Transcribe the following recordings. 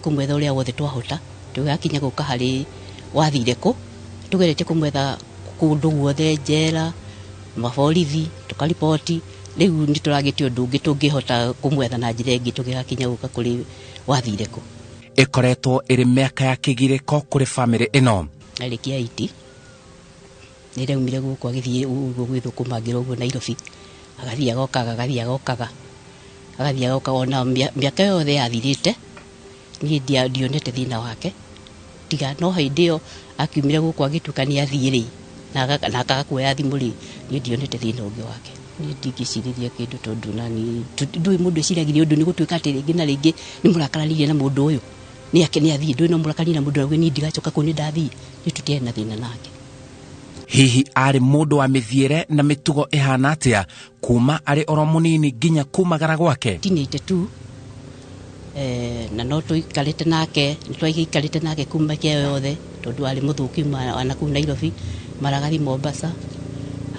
Kumwetha ũrĩa wothe twahota tũgakinya gũka harĩ wathire kũ tugeretie kumwetha kũndũ guothe njera maborithi tũkariboti rĩu nĩ tũragĩtie ũndũ ũngĩ tũngĩhota kũmwetha na njĩra ĩngĩ tũgĩgakinya gũka kũrĩ wathire kũ. Ĩkoretwo ĩrĩ mĩaka ya kĩgirĩko kũrĩ bamĩrĩ ĩno. Arĩkia 8 nĩraumire gũkũ agĩthiĩ ũguo gwĩthũkũmangĩra ũguo Nairobi, agathiĩ agokaga, agathiĩ agokaga, agathiĩ agokaga ona mĩaka yothe yathirĩte niĩ ndionete thĩna wake tiga no hĩndĩ ĩyo akiumire gũkũ agĩtuĩka nĩ athiĩ rĩ na akaga kuoya thimũ rĩ, niĩ ndionete thĩna ũngĩ wake. Niĩ ndingĩcirĩria kĩndũ tondũ nani ndũĩ mũndũ eciragĩria ũndũ nĩ gũtuĩka atĩ rĩngĩ na rĩngĩ nĩ mũrakaranĩire na mũndũ ũyũ nĩ ake nĩ athiĩ, ndũĩ no mũrakaranĩire na mũndũ ũyũ niĩ ndigacoka kũu nĩ ndathiĩ, niĩ tũtiarĩ na thĩna nake. Hihi arĩ mũndũ wa mĩthiĩre na mĩtugo ĩhana atĩa kuma arĩ oro mũnini nginya kumagara gwake? Tinĩte tu na no tũikarĩte nake, nĩ twaikarĩte nake kuma kĩo yothe tondũ arĩ mũthũki na kũu Nairobi, mara agathiĩ Mombasa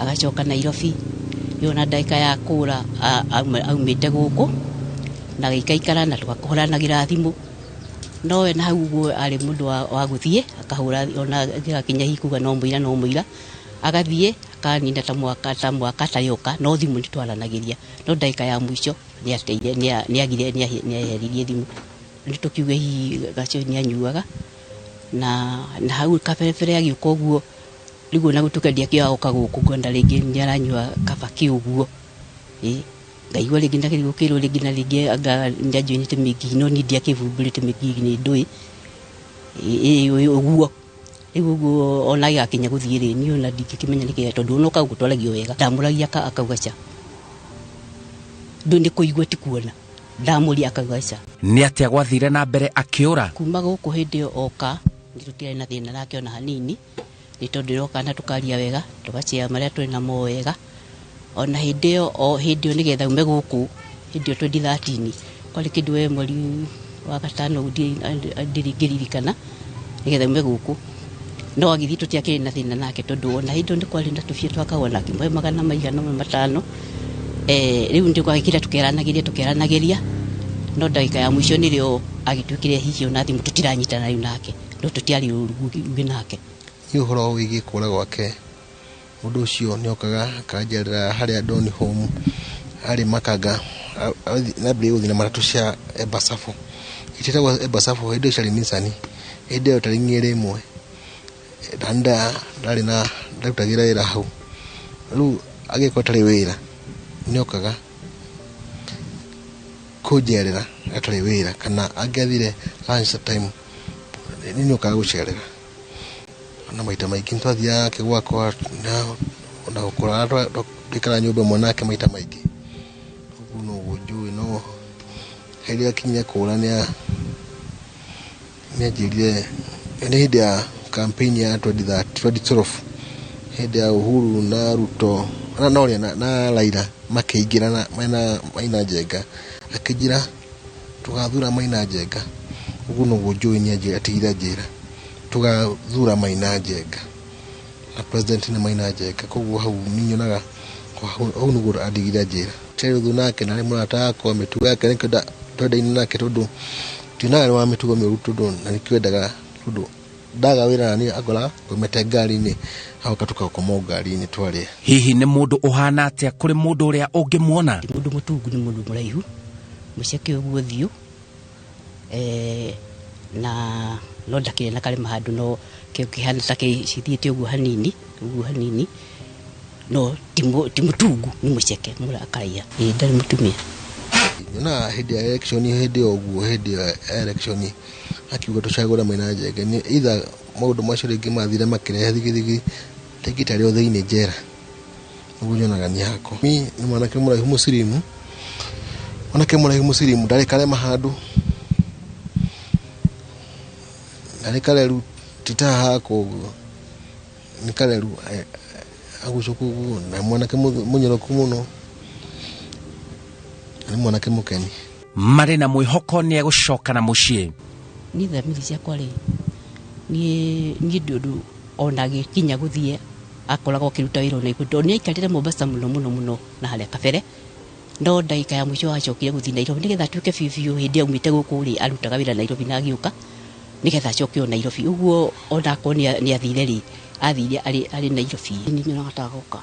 agacoka Nairobi rĩu ona ndagĩka ya kũra aumĩte gũkũ na agĩikaikara na tũgakũhũranagĩra thimũ no we na hau ũguo arĩ mũndũ wa gũthiĩ akahũra ona gĩgakinya hihi kuga no mũira no mũira agathiĩ akanina ta mwaka atarĩoka no thimũ nĩ twaranagĩria no ndagĩka ya mũico nĩ ateire nĩ agire nĩ eheririe thimũ nĩ tũkiuge hihi gacio nĩ anyuaga na hau kaberebere agĩũka ũguo rĩu ona gũtuĩka ndiakĩoya oka gũkũ ngona rĩngĩ nĩ aranyua kabaki ũguo ngaigua rĩngĩ na gũkĩrwo rĩngĩ na rĩngĩ anga nĩ anjoinĩte mĩngĩ no niĩ ndiakĩbumbũrĩte mĩngĩ nĩ ndũĩ ũguo rĩu ũguo ona gĩgakinya gũthiĩ rĩ niĩ ona ndingĩkĩmenya nĩkĩ tondũ ona oka gũkũ twaragio wega ndamũragia akauga ca ndũ nĩ kũigua ti kuona ndamũria akauga ca. Nĩ atĩa gwathire na mbere akĩũra? Kuma gũkũ hĩndĩ ĩyo oka nĩ tũtiarĩ na thĩna nake ona hanini nĩ tondũ ĩroka na tũkaria wega tũgacea marĩa tũrĩ namo wega ona hĩndĩ ĩyo o hĩndĩ ĩyo nĩgetha ume gũkũ hĩndĩ ĩyo 2013 kwarĩ kĩndũ we mweri wa gatano ndirĩ ngĩririkana nĩgetha ume gũkũ no agĩthiĩ tũtiakĩrĩ na thĩna nake tondũ ona hĩndĩ ĩyo nĩ kwarĩ na tũbia twakagwo na akĩmũhe magana maigana ũmwe matano rĩu nĩ gwagĩkĩra tũkeranagĩria no ndagĩka ya mũico nĩrĩo agĩtuĩkire hihi ona thimũ tũtiranyitana rĩu nake no tũtiarĩ ũru ũngĩ nake. Nĩ ũhoro wĩgiĩ kũra gwake mũndũ ũcio nĩ okaga akanjerera harĩa Don Home arĩ makanga nambĩrĩria gũthiĩ na matatũ cia Embasavva itiĩtagwo Embasavva hĩndĩ ĩyo ciarĩ Nissan hĩndĩ ĩyo tarĩ ng'ĩrĩ ĩmwe ndarĩ na ndarutagĩra wĩra hau rĩu agĩkorwo atarĩ wĩra nĩ okaga kũnjerera atarĩ wĩra kana angĩathire lunch time nĩ okaga gũcerera na maita maingĩ nĩ twathiaga nake gwakwa na gũkũra twaikaraga nyũmba ĩmwe nake maita maingĩ ũguo noguo njũĩ no hĩndĩ ĩrĩa akinyire kũra nĩ anjĩrire nĩ hĩndĩ ya campaign ya 2012 hĩndĩ ya Uhuru na Ruto na ũrĩa na Raila makĩingĩra mena Maina Njenga akĩnjĩra tũgathura Maina Njenga ũguo noguo njũĩ nĩ atigire anjĩra tũgathura Maina Njenga na president nĩ Maina Njenga koguo hau nĩ nyonaga hau nĩguo andigire anjĩra tiarĩ ũthũ nake na arĩ mũrata wakwa mĩtugo yake nĩkĩo twendaine nake tondũ tionaga nĩ wa mĩtugo mĩũru tondũ na nĩkĩo endaga tondũ ndaga wĩra na niĩ akora ngomete ngari-inĩ agoka tũgakoma o ngari-inĩ twarĩa. Hihi nĩ mũndũ ũhana atĩa kũrĩ mũndũ ũrĩa ũngĩmuona? Ti mũndũ mũtungu, nĩ mũndũ mũraihu mũceke ũguo ũthiũ na no ndakĩrĩ na karĩma handũ no kĩhana ta kĩcithiĩte ũguo hanini ũguo hanini no ti mũtungu nĩ mũceke akaraiha. Ndarĩ mũtumia. Nyonaga hĩndĩ ya election hĩndĩ ĩyo ũguo hĩndĩ ya election akiuga tũcagũre Maina Njenga nĩ either maũndũ macio rĩngĩ mathire makĩrehe thigithigi rĩngĩ tarĩ o thĩinĩ njera ũguo nyonaga niĩ hakwa. Mi nĩ mwanake mũraihu mũcirimu mwanake mũraihu mũcirimu ndarĩ karema handũ ndarĩ kareru ti ta hakwa ũguo nĩ kareru agucũku ũguo na mwanake mũnyoroku mũno nĩ mwanake mũkeni. Marĩ na mwĩhoko nĩ egũcoka na mũciĩ. Niĩ thamiri ciakwa rĩ niĩ ndũndũ ona agĩkinya gũthiĩ akoragwo akĩruta wĩra ona igũrũ tondũ nĩ aikarire Mombasa mũno mũno mũno na harĩa kabere No ndagĩka ya mũico acokire gũthiĩ Nairobi nĩgetha atuĩke biũ biũ hĩndĩ aumĩte gũkũ rĩ arutaga wĩra Nairobi na agĩũka nĩgetha acoke o Nairobi. Ũguo onakorwo nĩ athire rĩ, athire arĩ Nairobi. Nĩ nyonaga ta agoka.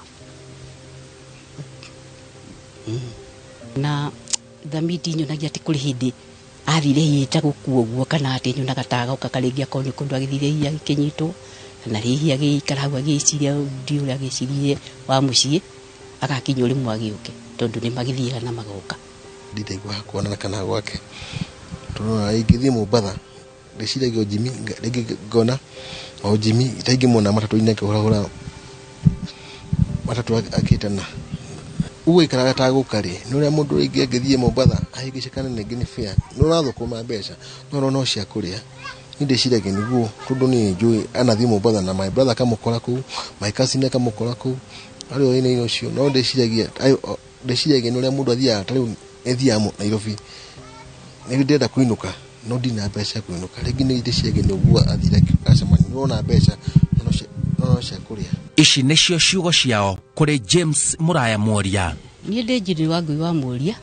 Na thamiti nyonagia atĩ kũrĩ hĩndĩ athire hihi ta gũkua ũguo kana atĩ nyonaga ta agoka karĩngĩ akorwo nĩ kũndũ agĩthire hihi agĩkĩnyitwo kana hihi agĩikara hau agĩciria ndiũ ũrĩa agĩciririe wa mũciĩ agakinya ũrĩmwe agĩũke tondũ nĩ magĩthiaga na magoka. Ndiraigua kuonana kana gwake tondũ ingĩthiĩ Mombatha ndĩciragia o Jimmy rĩngĩ ngona o Jimmy itaingĩmuona matatũ-inĩ akĩhũrahũra matatũ akĩtana. Ũguo aikaraga ta gũka rĩ, nĩ ũrĩa mũndũ rĩngĩ angĩthiĩ Mombatha ahĩngĩcĩkane rĩngĩ nĩ fare, nĩ ũrathũkũma mbeca no no cia kũrĩa. Niĩ ndĩciragia nĩguo tondũ niĩ njũĩ anathiĩ Mombatha na my brother akamũkora kũu, my cousin akamũkora kũu, arĩ o ĩna ũcio. No ndĩciragia nĩ ũrĩa mũndũ athiaga ta rĩu nĩthiaga Nairobi, nĩ ndĩrenda kũinũka no ndirĩ na mbeca cia kũinũka. Rĩngĩ nĩ ndĩciragia nĩ ũguo athire acemania, nĩ ũrona mbeca no cia kũrĩa. Ici nĩcio ciugo ciao kũrĩ James Muraya Mworia. Niĩ ndĩ Njĩrĩ wa Ngui wa Mworia.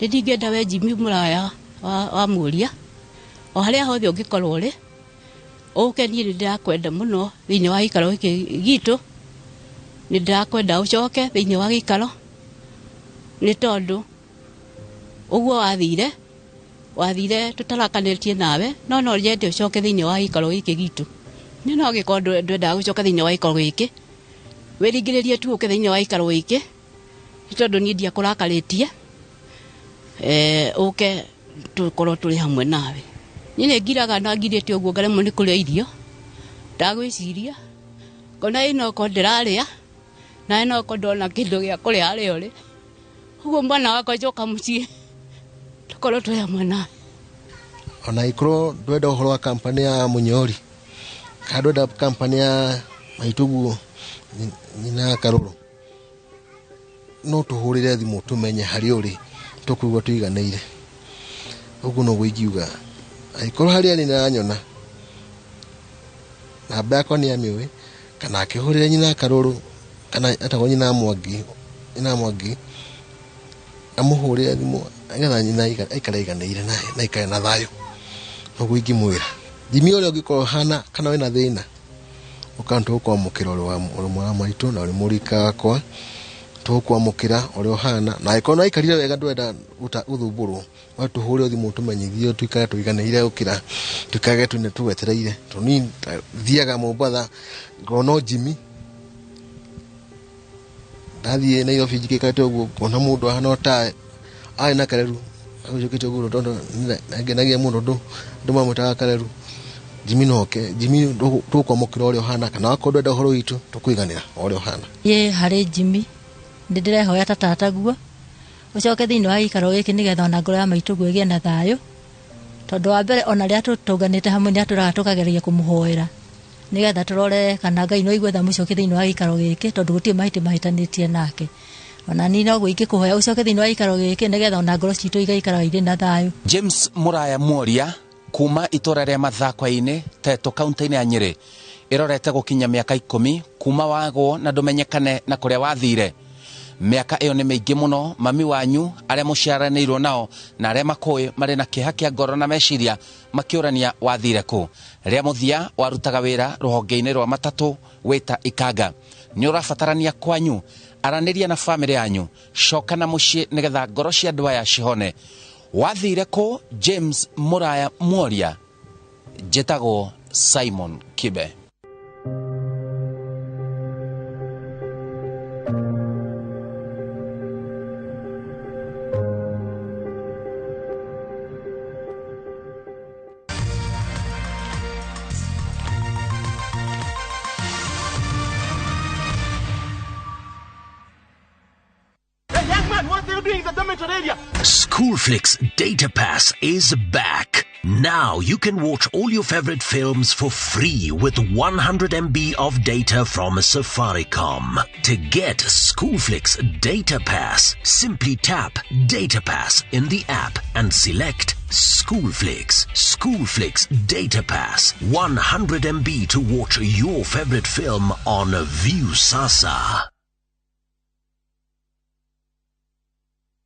Nĩ ndingĩenda we Jimmy Muraya wa Mworia o harĩa hothe ũngĩkorwo ũrĩ ũke, niĩ nĩ ndĩrakwenda mũno thĩinĩ wa gĩikaro gĩkĩ gitũ. Nĩ ndĩrakwenda ũcoke thĩinĩ wa gĩikaro nĩ tondũ ũguo wathire tũtarakanĩtie nawe, no no nyende ũcoke thĩinĩ wa gĩikaro gĩkĩ gitũ. Nĩ no gĩkorwo ndwendaga gũcoka thĩinĩ wa gĩikaro gĩkĩ, wĩringĩrĩrie tu ũke thĩinĩ wa gĩikaro gĩkĩ nĩ tondũ niĩ ndiakũrakarĩtie, ũke tũkorwo tũrĩ hamwe nawe. Niĩ nĩ ngiraga na ngirĩte ũguo ngaremwo nĩ kũrĩa irio, ndagwĩciria ngona ĩ no korwo ndĩrarĩa nawe no korwo ndona kĩndũ gĩa kũrĩa harĩa ũrĩ. Ũguo mwana wakwa njoka mũciĩ tũkorwo twĩ hamwe nawe. Ona ikorwo ndwenda ũhoro wa kampani ya Mũnyori kana ndwenda kampani ya maitũguo nyina Karũrũ, no tũhũrĩre thimũ tũmenye harĩa ũrĩ tũkũigua tũiganĩire. Ũguo noguo ingiuga. Angĩkorwo harĩa arĩ nĩaranyona, namba yakwa nĩamĩũĩ, kana akĩhũrĩre nyina Karũrũ kana etagwo nyina Mwangi, amũhũrĩre thimũ nĩgetha nyina aikare aiganĩire na aikare na thayũ. Noguo ingĩmwĩra. Jimmy ũrĩa ũngĩkorwo ũhana kana wĩna thĩna, ũka tũgũkwamũkĩra ũrĩ mwana maitũ na ũrĩ mũrika wakwa, tũgũkwamũkĩra ũrĩa ũhana, na angĩkorwo nĩ waikarire wega ndwenda gũthumbũrwo, no tũhũre thimũ tũmenyithio tuikare tũiganĩire gũkĩra tuikarage tũgwetereire. Tondũ niĩ thiaga Mombatha ngona o Jimmy, ndathiĩ Nairobi njikĩkarĩte ũguo ngona mũndũ ahana o ta arĩ na kareru agũcokete ũguo tondũ ngenagia mũno andũ mamwĩtaga kareru. Jimmy no oke, Jimmy tũgũkwamũkĩra ũrĩa ũhana, kana wakorwo ndwenda ũhoro witũ tũkũiganĩra o ũrĩa ũhana. Niĩ harĩ Jimmy nĩ ndĩrehoya ta tataguo ũcoke thĩinĩ wa gĩikaro gĩkĩ nĩgetha ona ngoro ya maitũguo ĩgĩe na thayũ, tondũ wa mbere ona rĩrĩa tũtũnganĩte hamwe nĩ atũraga tũkageria kũmũhoera nĩgetha tũrore kana Ngai no aigue tha mũcoke thĩinĩ wa gĩikaro gĩkĩ, tondũ gũtirĩ mahĩtia mahĩtanĩtie nake. Ona niĩ noguo ingĩkũhoya ũcoke thĩinĩ wa gĩikaro gĩkĩ nĩgetha ona ngoro citũ igaikaraga irĩ na thayũ. James Muraya Mworia kuma itũra rĩa Mathakwa-inĩ Teto kaunti-inĩ ya Nyĩrĩ ĩrorete gũkinya mĩaka 10 kuma wagwo na ndũmenyekane na kũrĩa wathire. Mĩaka ĩyo nĩ mĩingĩ mũno. Mami wanyu arĩa mũciaranĩirwo nao na arĩa makũĩ marĩ na kĩeha kĩa ngoro na meciria makĩũrania wathire kũ. Rĩa mũthia warutaga wĩra rũhonge-inĩ rwa matatũ wĩta Ikanga. Nĩ ũrabatarania kwanyu, aranĩria na bamĩrĩ yanyu, coka na mũciĩ nĩgetha ngoro cia andũ aya cihone. Wathire kũ James Muraya Mworia? Njĩtagwo Simon Kibe. Schoolflix Data Pass is back. Now you can watch all your favorite films for free with 100 MB of data from Safaricom. To get Schoolflix Data Pass, simply tap Data Pass in the app and select Schoolflix. Schoolflix Data Pass, 100 MB to watch your favorite film on Viusasa.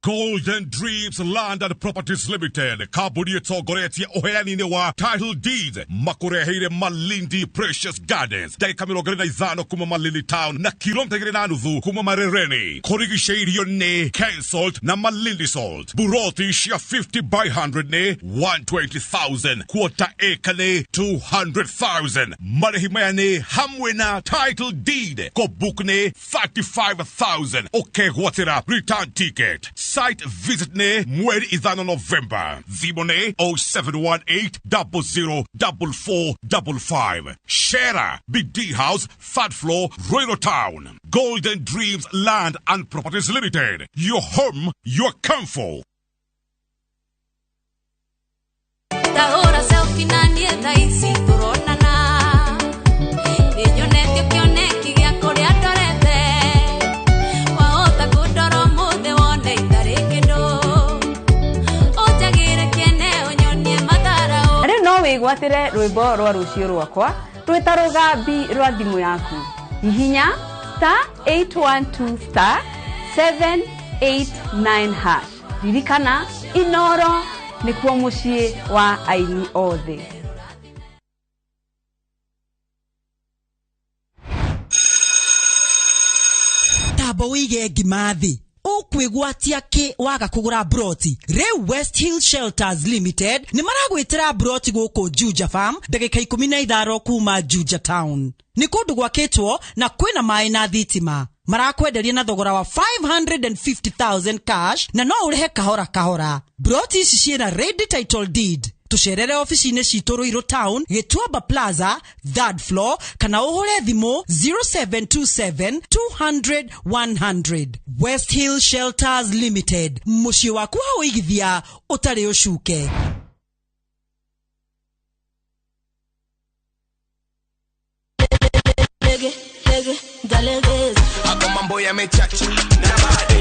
Golden Dreams Land and Properties Limited, kambuni ĩtongoretie ũheani-inĩ wa title deeds, makũreheire Malindi Precious Gardens, ndagĩka 25 kuma Malindi Town na kilomita 2.5 kuma Marereni. Kũrigicĩirio nĩ Kensalt na Malindi Salt. Buroti cia 50 by 100 nĩ 120,000, quarter acre nĩ 200,000. Marĩhi maya nĩ hamwe na title deed, kũbook nĩ 35,000, ũkegwatĩra return ticket. Site visit nĩ mweri 5 November. Thimũ nĩ 0718 00 4455. Shera Big D House, third floor, Royal Town. Golden Dreams Land and Properties Limited. Your home, your comfort. Tahora selfie na niĩ thaa ici tũronana. Nĩnyonetio kĩoneki gĩa kũrĩa ndorete. Wahota kũndora ũmũthĩ wone itarĩ kĩndũ. Ũnjagĩre kĩene ũnyonie matharaũ. Rĩu no wĩgwatĩre rwĩmbo rwa rũciũ rwakwa rwĩta rũgambi rwa thimũ yaku. Hihinya star 812 star 789 hash. Ririkana Inoro nĩkuo mũciĩ wa aini othe. Tamba wĩige ngima thĩ ũkwĩgwatia kĩ waga kũgũra broti. Rĩu West Hill Shelters Limited nĩ maragwĩtĩra broti gũkũ Juja Farm, ndagĩka 15 kuma Juja Town. Nĩ kũndũ gwakĩtwo na kwĩna maĩ na thitima. Marakwenderia na thogora wa 550,000 cash na no ũrĩhe kahora kahora. Broti ici ciĩna ready title deed. Tũcerere ofici-inĩ citũ Ruiru Town, Gĩtuamba Plaza, third floor, kana ũhũre thimũ 0727 200 100. West Hill Shelters Limited, mũciĩ waku wa ũigithia ũtarĩ ũcuke. Mambo yamechacha.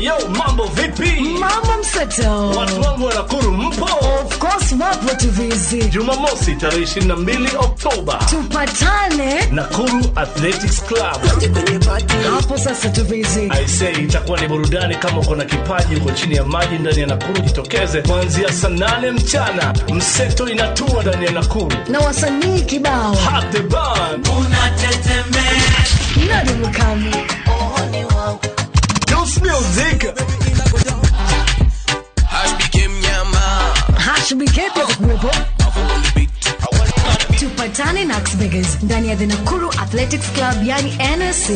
Yo, mambo vipi? Mambo mseto. Watu wangu wa Nakuru mpo? Of course wapo tuvizi. Jumamosi tarehe 22 Oktoba. Tupatane Nakuru Athletics Club. Hapo sasa tuvizi. I say itakuwa ni burudani. Kama uko na kipaji uko chini ya maji ndani ya Nakuru, jitokeze kuanzia saa 8 mchana. Mseto inatua ndani ya Nakuru. Na wasanii kibao. Hot the band. Unatetemeka. Nadi Mukami. Dance music. HBK pia kuwepo. Tupatane na Axbeggers ndani ya the Nakuru Athletics Club, yani NSC.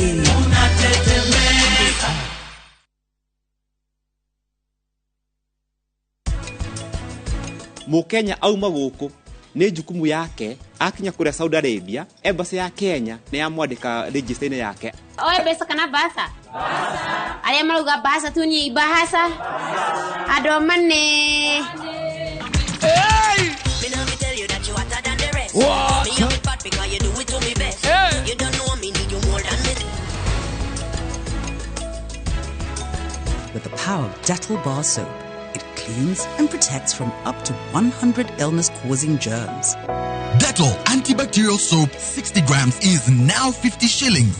Mukenya auma gũkũ nĩ jukumu yake akinya kũrĩa Saudi Arabia, embassy ya Kenya nĩ yamwandĩka register-inĩ yake. Oe mbeca kana basa? Basa. Arĩa marauga basa tu ni bahasa. Andũ mane. Hey! Me not tell you that you hotter than the rest. What? Me have it bad because you do it to me best. Hey! You don't know me need you more than me. With the power of Dettol bar soap, it cleans and protects from up to 100 illness-causing germs. Dettol antibacterial soap 60 grams is now 50 shillings.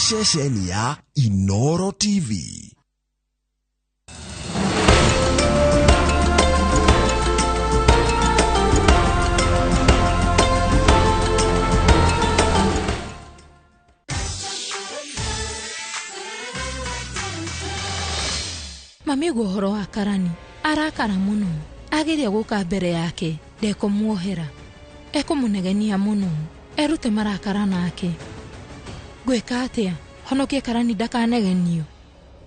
Ceceni ya Inoro TV. Mami guo ũhoro wa Karani arakara mũno, ageria gũka mbere yake ndekũmuohera, ekũmũnegenia mũno, erute marakara nake. Gwĩka atĩa honokie Karani ndakanegenio?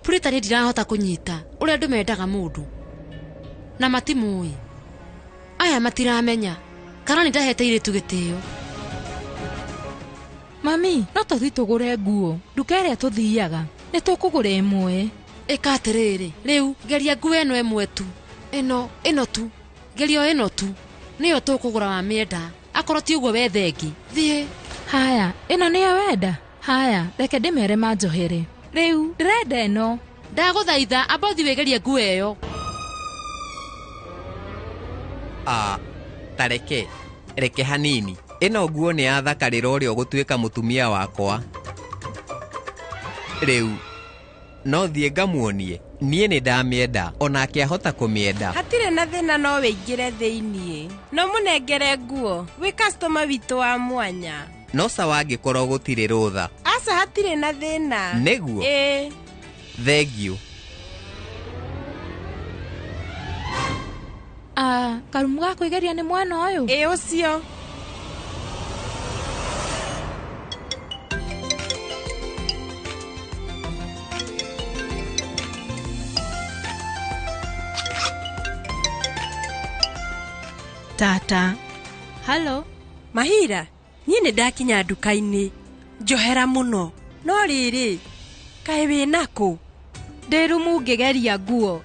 Purita nĩ ndirahota kũnyita ũrĩa andũ mendaga mũndũ na matimũĩ. Aya matiramenya Karani ndahete irĩtu gĩtĩo. Mami, no tũthiĩ tũgũre nguo nduka ĩrĩa tũthiaga, nĩ tũkũgũra ĩmwe. Ĩka atĩrĩrĩ, rĩu geria nguo ĩno ĩmwe tu, ĩno tu, geria ĩno tu. Nĩyo tũkũgũra wamĩenda. Akorwo ti ũguo wethe ĩngĩ. Thiĩ. Haya, ĩno nĩyo wenda? Haya, reke ndĩmere manjohere. Rĩu ndĩrenda ĩno. Ndagũthaitha amba ũthiĩ wĩgerie nguo ĩyo. A, ta reke, reke hanini. Ĩno nguo nĩ yathakarĩra ũrĩa ũgũtuĩka mũtumia wakwa. Rĩu, no thiĩ ngamuonie? Niĩ nĩ ndamĩenda, o nake ahota kũmĩenda. Hatirĩ na thĩna no wĩingĩre thĩiniĩ. No mũnengere nguo, wĩ customer witũ wa mwanya. No sawa angĩkorwo gũtirĩ rũtha. Aca hatirĩ na thĩna. Nĩguo? Ĩĩ. Thengiũ. A, karumu ga kwĩgeria nĩ mwena ũyũ? Ĩĩ ũcio. Tata. Halo. Mahira, niĩ nĩ ndakinya nduka-inĩ. Njohera mũno. No rĩrĩ, kaĩ wĩ nakũ? Ndĩ rumu ngĩgeria nguo.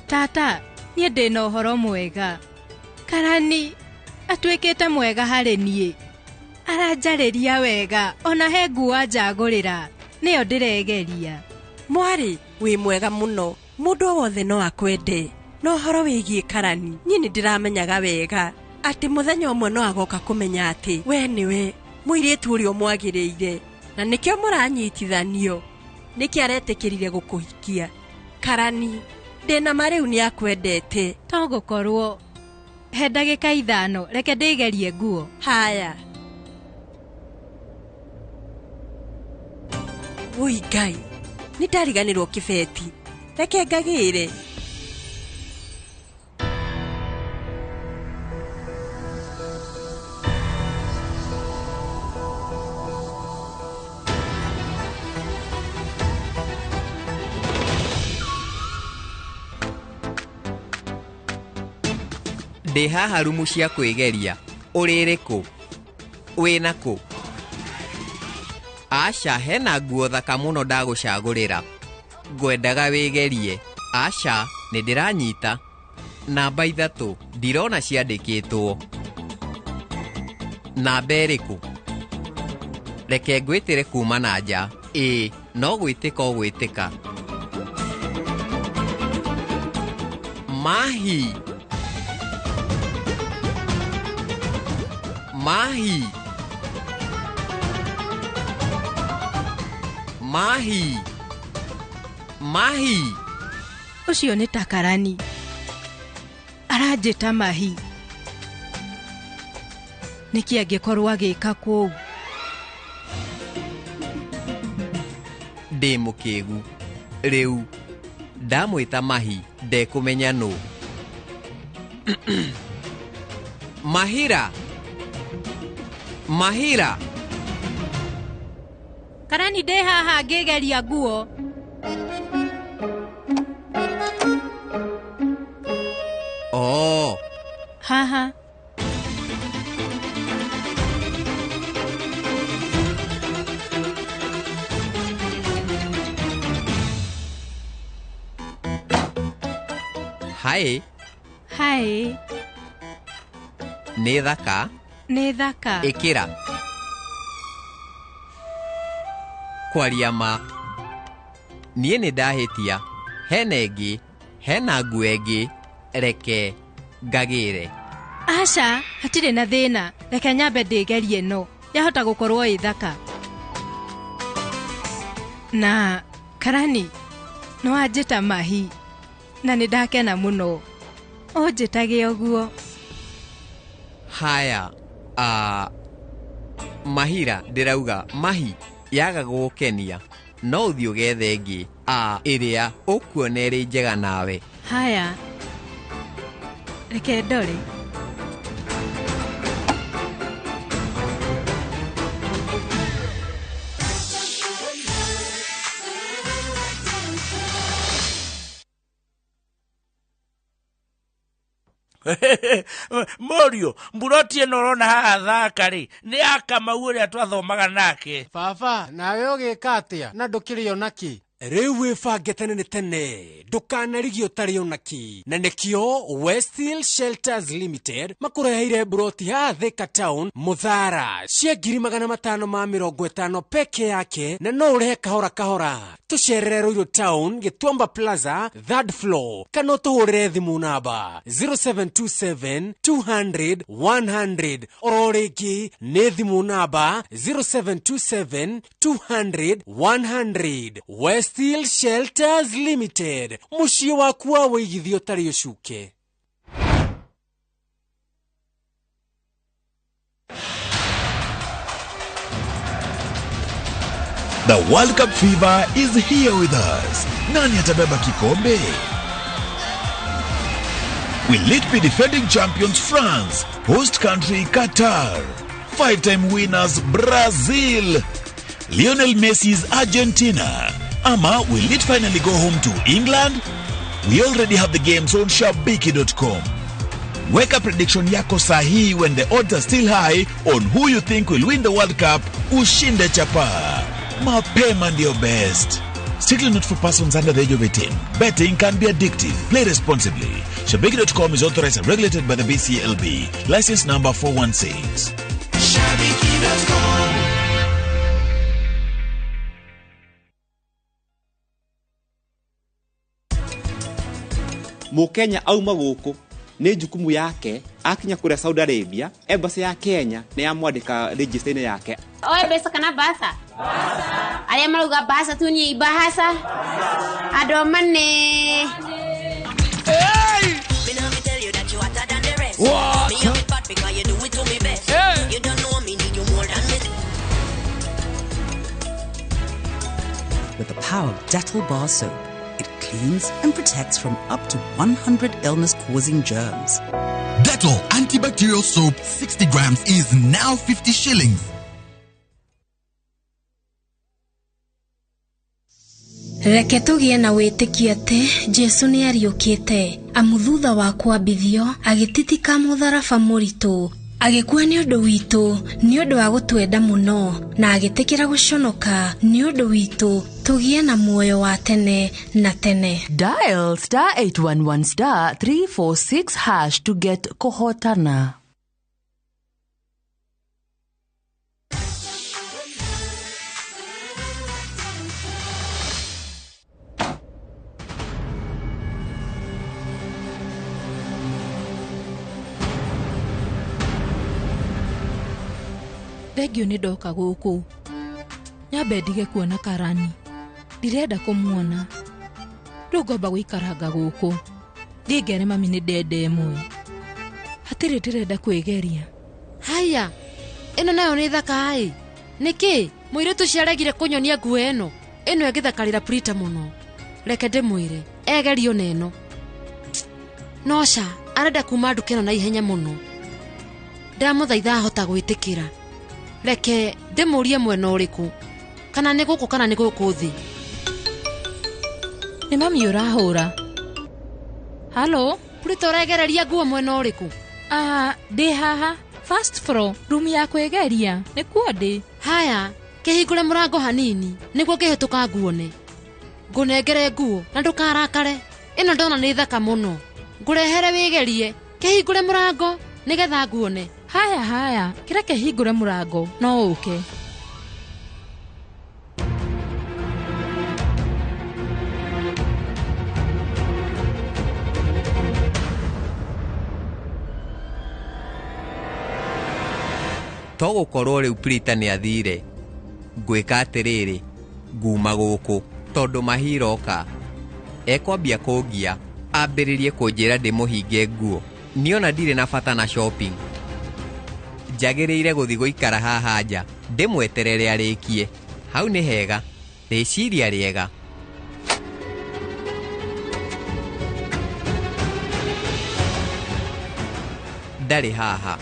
Tata, niĩ ndĩ na ũhoro mwega. Karani atuĩkĩte mwega harĩ niĩ. Aranjarĩria wega, ona he nguo anjagũrĩra. Nĩyo ndĩregeria. Mwarĩ, wĩ mwega mũno. Mũndũ o wothe no akwende. Na ũhoro wĩgiĩ Karani, niĩ nĩ ndĩramenyaga wega atĩ mũthenya ũmwe no agoka kũmenya atĩ we nĩwe mũirĩtu ũrĩa ũmwagĩrĩire, na nĩkĩo mũranyitithanio. Nĩkĩ aretĩkĩrire gũkũhikia? Karani, ndĩna ma rĩu nĩ akwendete. To gũkorwo. He ndagĩka 5, reke ndĩgerie nguo. Haya. Wũi Ngai, nĩ ndariganĩrwo kĩbeti. Reke ngagĩre. Ndĩ haha rumu cia kwĩgeria. Ũrĩrĩ kũ? Wĩna kũ? Aca, hena nguo thaka mũno ndagũcagũrĩra. Ngwendaga wĩgerie. Aca, nĩ ndĩranyita. Namba 3, ndirona ciandĩkĩtwo. Namba ĩrĩkũ? Reke ngwĩtĩre kuma na nja. Ĩĩ, no gwĩtĩka ũgwĩtĩka. Mahi. Mahi. Mahi. Mahi. Ũcio nĩ ta Karani. Aranjĩta Mahi. Nĩkĩ angĩkorwo agĩka kũu? Ndĩ mũkĩgu. Rĩu ndamwĩta Mahi ndekũmenya nũ. Mahira. Mahira. Karani ndĩ haha ngĩgeria nguo. Oh. Haha. Hai. Hai. Nĩ thaka. Nĩ thaka. Ĩkĩra. Kwaria ma. Niĩ nĩ ndahĩtia. Hena ĩngĩ, hena nguo ĩngĩ, reke ngagĩre. Aca, hatirĩ na thĩna. Reke nyambe ndĩgerie ĩno. Yahota gũkorwo ĩ thaka. Na Karani, nĩ wanjĩta Mahi. Na nĩ ndakena mũno. Ũnjĩtage ũguo. Haya, Mahira ndĩrauga Mahi yaga gũgũkenia. No ũthiĩ ũgethe ĩngĩ, ĩrĩa ũkuona ĩrĩ njega nawe. Haya, reke ndore. Mũriũ, mburoti ĩno ũrona haha thaka rĩ, nĩ ya Kamau ũrĩa twathomaga nake. Baba, nawe ũgĩka atĩa na ndũkĩrĩ ona kĩ? Rĩu wĩbange tene nĩ tene, ndũkanarigio ũtarĩ ona kĩ, na nĩkĩo Westhill Shelters Limited makũreheire mburoti haha Thika Town Mũthara cia 550,000 peke yake, na no ũrĩhe kahora kahora. Tũcerere Ruiru Town, Gĩtuamba Plaza, third floor, kana ũtũhũrĩre thimũ namba 0727 200 100. Oro rĩngĩ nĩ thimũ namba 0727 200 100. Westhill Shelters Limited, mũciĩ waku wa wĩigithio ũtarĩ ũcuke. The World Cup fever is here with us. Nani atabeba kikombe? Will it be defending champions France, host country Qatar, five-time winners Brazil, Lionel Messi's Argentina? Ama will it finally go home to England? We already have the games on Shabiki.com. Weka prediction yako sahihi when the odds are still high on who you think will win the World Cup. Ushinde chapa. Mapema ndio best. Strictly not for persons under the age of 18. Betting can be addictive. Play responsibly. Shabiki.com is authorized and regulated by the BCLB. License number 416. Shabiki.com. Mũkenya auma gũkũ nĩ jukumu yake akinya kũrĩa Saudi Arabia, embassy ya Kenya nĩ yamwandĩka register-inĩ yake. Oe mbeca kana bahasa? Arĩa marauga bahasa tunie ibahasa. Andũ mane. Me now me tell you that you hotter than the rest. What? Me have it bad because you do it to me best. Hey. You don't know me need you more than me. With the power of Dettol Bar Soap, it cleans and protects from up to 100 illness-causing germs. Dettol antibacterial soap 60 grams is now 50 shillings. Reke tũgĩe na wĩtĩkio atĩ Jesũ nĩ ariũkĩte, amu thutha wa kwambithio agĩtitika mũtharaba mũritũ, agĩkua nĩ ũndũ witũ, nĩ ũndũ wa gũtwenda mũno, na agĩtĩkĩra gũconoka nĩ ũndũ witũ, tũgĩe na muoyo wa tene na tene. Dial star 811 star 346 hash to get Kohotana. Thengio nĩ ndoka gũkũ. Nyambe ndige kuona Karani. Ndirenda kũmuona. Rĩu ngomba gũikaranga gũkũ. Thiĩ ngere mami nĩ ndenda ĩmwe. Hatirĩ ndĩrenda kwĩgeria. Haya, ĩno nayo nĩ thaka ĩ. Nĩkĩ mũirĩtu ũcio aregire kũnyonia nguo ĩno? Ĩno ĩngĩthakarĩra Prita mũno. Reke ndĩmwĩre, egerio na ĩno. No ca, arenda kuma nduka ĩno na ihenya mũno. Ndamũthaitha ahota gwĩtĩkĩra. Reke ndĩmũrie mwena ũrĩkũ, kana nĩ gũkũ kana nĩ gũkũ thĩ. Nĩ mami ũrahũra. Halo? Prita ũregereria nguo mwena ũrĩkũ? Ndĩ haha first floor, room ya kwĩgeria, nĩkuo ndĩ. Haya, kĩhingũre mũrango hanini nĩguo ngĩhĩtũka nguone. Ngũnengere nguo na ndũkarakare. Ĩno ndona nĩ thaka mũno. Ngũrehere wĩgerie. Kĩhingũre mũrango nĩgetha nguone. Haya haya, kĩreke hingũre mũrango no ũke. To gũkorwo rĩu Prita nĩ athire. Ngwĩka atĩrĩrĩ, nguma gũkũ tondũ mahiroka. Ekwambia kũngia, ambĩrĩrie kũnjĩra ndĩmũhinge nguo. Niona ndirĩ na bata na shopping. Njagĩrĩire gũthiĩ gũikara haha nja, ndĩmweterere arĩkie. Hau nĩ hega, rĩciria rĩega. Ndarĩ haha.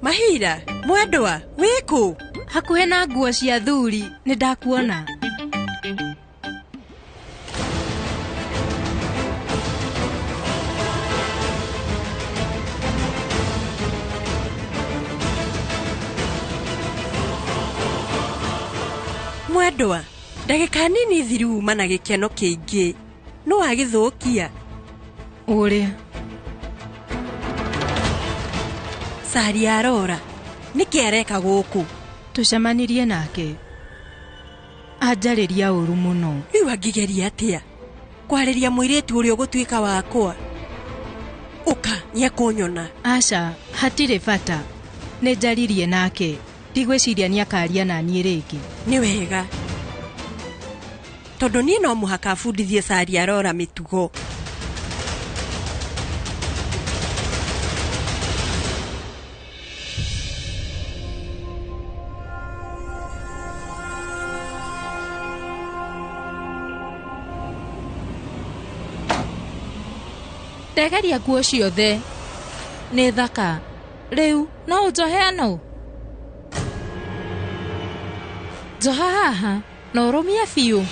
Mahira, mwendwa, wĩkũ? Hakuhĩ na nguo cia thuri, nĩ ndakuona. Mwendwa, ndagĩka nini thiru uma na gĩkeno kĩingĩ. No wagĩthũkia. Ũrĩa. Saria Arora, nĩkĩ areka gũkũ? Tũcemanirie nake. Anjarĩria ũru mũno. Rĩu angĩgeria atĩa? Kwarĩria mũirĩtu ũrĩa ũgũtuĩka wakwa. Ũka, nĩekũnyona. Aca, hatirĩ bata. Nĩ njaririe nake. Ndigwĩciria nĩakaria na niĩ rĩngĩ. Nĩ wega. Tondũ niĩ no mũhaka bundithie Saria Arora mĩtugo. Ndegeria nguo ciothe. Nĩ thaka. Rĩu no ũnjohe ĩno? Njoha haha na ũrũmie biũ.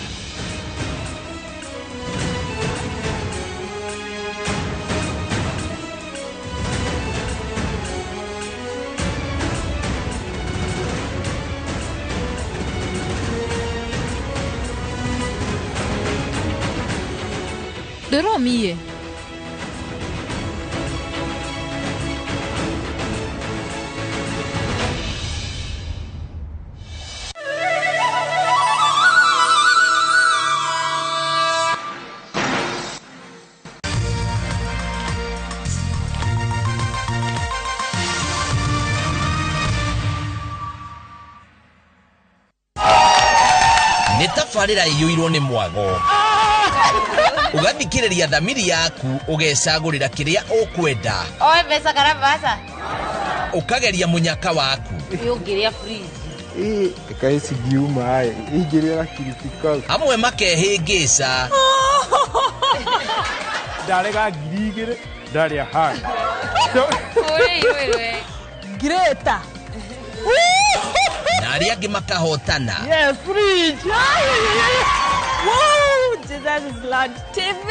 Ndũrũmie. Nĩ tabarĩra ĩiyũirwo nĩ mwago. Ũgathikĩrĩria thamiri yaku ũgecagũrĩra kĩrĩa ũkwenda. Oe mbeca kana mbaca? Ũkageria mũnyaka waku. Ũngĩrĩa fridge. Ĩĩ, cingiuma ĩ, ingĩrĩa gakiriti kau. Amwe makehĩngĩca. Ndarega 2000, ndarĩa hanga. Greta. Na arĩa angĩ makahotana. Yes, fridge. Woo, Jesus is Lord TV.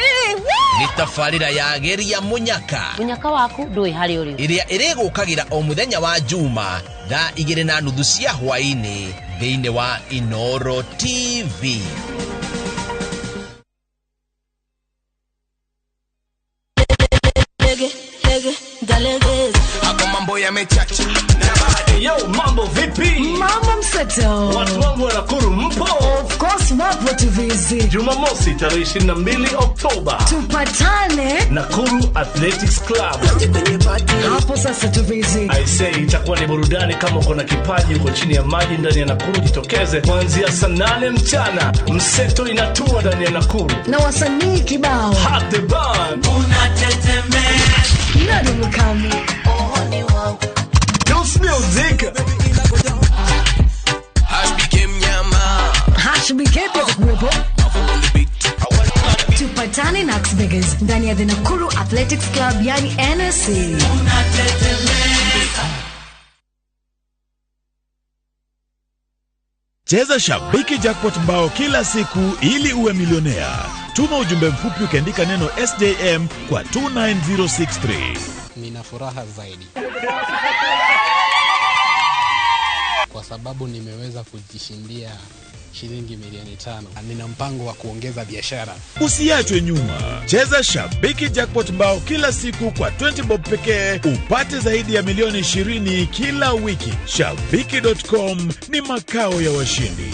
Nĩ tabarĩra ya Geria Mũnyaka. Mũnyaka waku ndũĩ harĩa ũrĩ. Ĩrĩa ĩrĩgũkagĩra o mũthenya wa Juma thaa 2:30 cia hwaĩ-inĩ thĩinĩ wa Inoro TV. Hapo mambo yamechacha. Yo, mambo vipi? Mambo mseto. Watu wangu wa Nakuru mpo? Of course wapo tuvizi. Jumamosi tarehe 22 Oktoba. Tupatane Nakuru Athletics Club. Hapo sasa tuvizi. I say itakuwa ni burudani. Kama uko na kipaji, uko chini ya maji ndani ya Nakuru, jitokeze kuanzia saa 8 mchana. Mseto inatua ndani ya Nakuru. Na wasanii kibao. Hot the band. Unatetemeka. Nani mkamu? Dance music. HBK mnyama. HBK pia kuwepo. Tupatane na Beggars ndani ya the Nakuru Athletics Club, yani NSC. Cheza Shabiki Jackpot mbao kila siku ili uwe milionea. Tuma ujumbe mfupi ukiandika neno SJM kwa 29063. Nina furaha zaidi kwa sababu nimeweza kujishindia shilingi milioni 5. Nina mpango wa kuongeza biashara. Usiachwe nyuma. Cheza Shabiki Jackpot mbao kila siku kwa 20 bob pekee upate zaidi ya milioni 20 kila wiki. Shabiki.com ni makao ya washindi.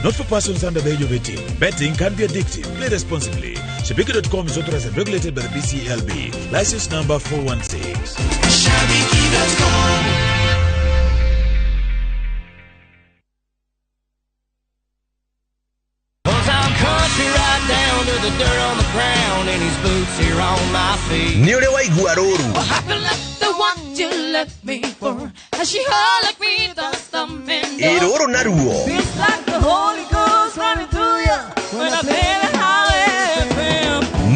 Not for persons under the age of 18. Betting can be addictive. Play responsibly. Shabiki.com is authorized and regulated by the BCLB. License number 416. Shabiki.com. Nĩ ũrĩ waigua rũru. Ĩ rũrũ naruo.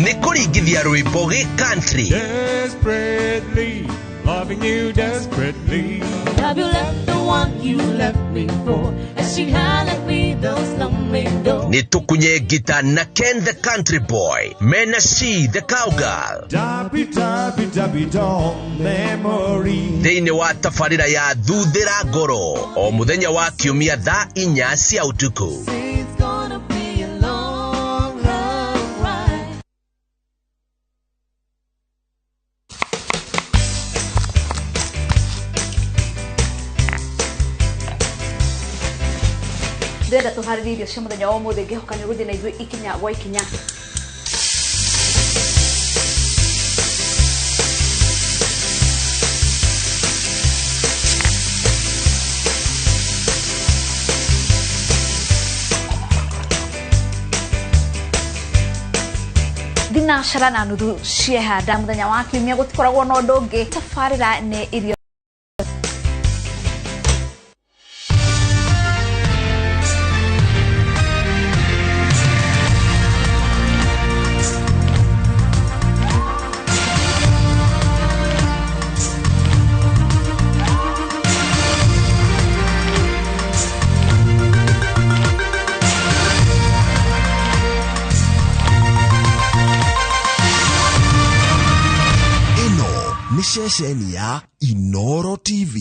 Nĩ kũringithia rwĩmbo gĩ country. Desperately, loving you desperately. Have you left the one you left me for? Has she handed me those lonely doors? Nĩ tũkunye ngita na Ken the Country Boy mena She the Cowgirl thĩinĩ wa tabarĩra ya Thuthĩra Ngoro o mũthenya wa kiumia thaa 4 cia ũtukũ. It's gonna be a long, long ride. Ndĩrenda tũharĩrie irio cia mũthenya wa ũmũthĩ, ngĩhoka nĩ ũgũthiĩ na ithuĩ ikinya gwa ikinya. Thinacara na nuthu ciehanda mũthenya wa kiumia gũtikoragwo na ũndũ ũngĩ. Tabarĩra nĩ irio. Ĩno nĩ ceceni ya Inoro TV.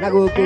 Na gũkũ.